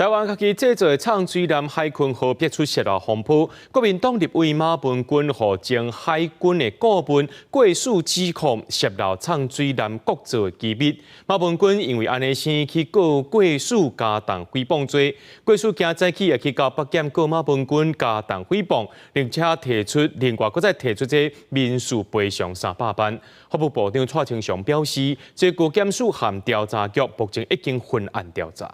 台灣家己製造的藏水艦海鯤號爆出洩漏風波，國民黨立委馬文君予前海軍的顧問郭汜指控洩漏藏水艦國造的機密。馬文君因為按呢先去告郭汜加重誹謗罪，郭汜今早起也去到北檢告馬文君加重誹謗，並且提出另外閣再提出這民事賠償300萬。法務部長蔡清祥表示，這高檢署和調查局目前已經分案調查。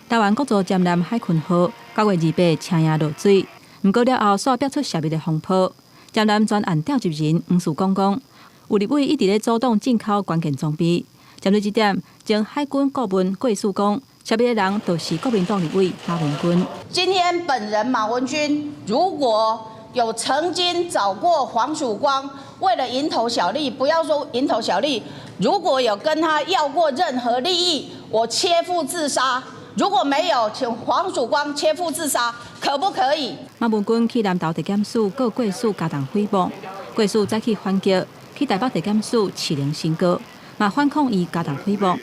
台灣國造潛艦海鯤號9月28車迺落水，毋過了後煞爆出洩密的風波。潛艦專案調集人黃樹光講，有立委一直咧阻擋進口關鍵裝備。針對這點，前海軍顧問郭汜講，洩密的人就是國民黨立委馬文君。今天本人馬文君如果有曾經找過黃曙光，為了蠅頭小利，不要說蠅頭小利，如果有跟他要過任何利益，我切腹自殺。如果沒有，請黃曙光切腹自殺，可不可以？馬文君去南投地檢署告郭汜加重誹謗，郭汜再去反擊，去台北地檢署揤聆申告，嘛反控伊加重誹謗，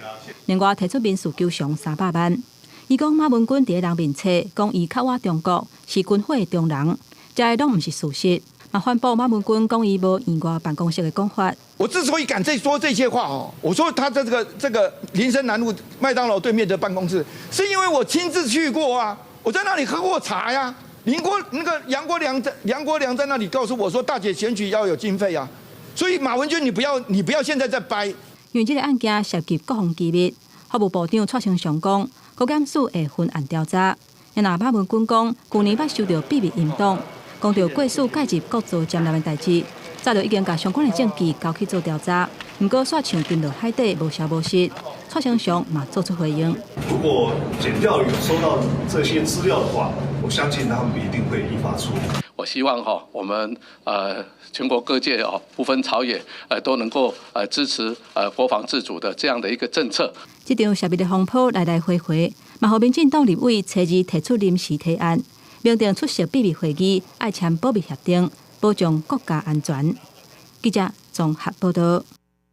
另外提出民事求償300萬。伊講馬文君佇咧人面冊講伊較倚中國，是軍火的中人，這个攏毋是事實。嘛反駁馬文君講伊無院外辦公室的講法。我之所以敢這說這些話哦，我說他在這個林森南路麥當勞對面的辦公室，是因為我親自去過啊，我在那裡喝過茶呀。林國那個楊國樑在楊國樑在那裡告訴我說，大姐選舉要有經費啊，所以馬文君你不要現在再掰。因為這个案件涉及國防機密，法務部長蔡清祥講，國檢署會分案調查。若馬文君講，舊年捌收著秘密音檔。講著郭汜介入國造潛艦的代誌，早就已經共相關的證據交去做調查，毋過煞像沉落海底，無消無息。蔡清祥嘛做出回應。如果檢調有收到這些資料的話，我相信他們一定會依法處理。我希望哈，我們全國各界哦，不分朝野，都能夠支持國防自主的這樣的一個政策。這場洩密的風波來來回回，嘛予民進黨立委初二提出臨時提案，明定出席秘密會議愛簽保密協定，保障國家安全。記者綜合報道。